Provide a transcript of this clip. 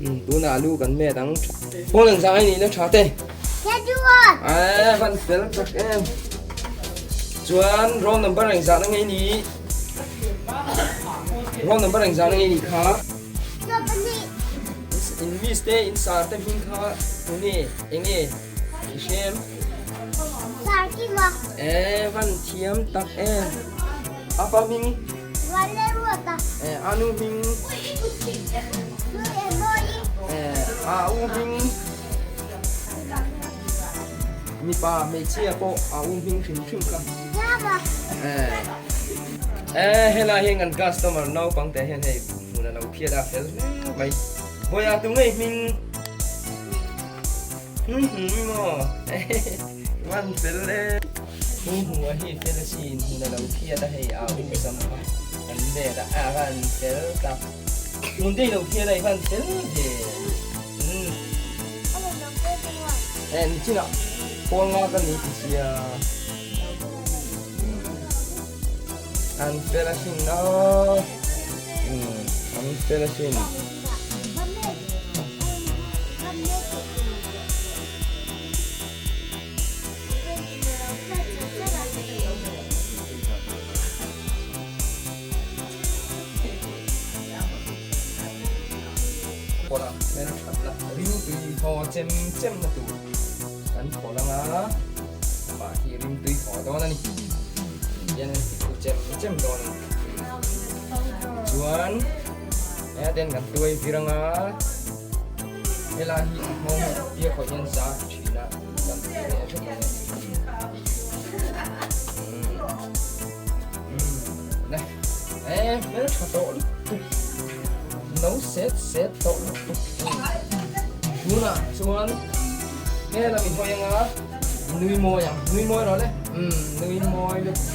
Tunah lu kan met ang. Phone an zang anih na tha te. Ae van fel tak em. Chuan roll number engzah na ngei ni? Roll number engzah na ngei ni kha? In miss te in sar te hming kha tunge enge i hrem? Ae van thiam tak em. Apa hming? Anu hming A u hming Mipa hmeichhia pawh a u hming hrim hrim kha Eh helai hian kan customer naupang te hian hei hmun a lo phiat a fel hle mai Bawiha tu ngei hming Hum hum maw van fel e. Hum hum a hi fel asin hmun a lo phiat a hei a u sam kha kan vel a a van fel tak tun te i lo phiat a i van fel ve umm en chinah pawl nga ka ni ti sia an fel asin a umm an fel asin. Pawlh a hmel thatna rimtui haw chem chem na tur kan pawlh anga amah hi rimtui haw dawn a ni hian an ti khu chem chem dawn a ni chuan He ten kan tuai vir anga helai hi a nghawng hi tia khawih hian za ti thin a kan ti leh vek ang e. Umm e hmeltha tawh lutuk no set set tawh lutuk tunah chuan hela mi hawi anga nui mawi ang nui mawi rawh le umm nui mawi lutuk.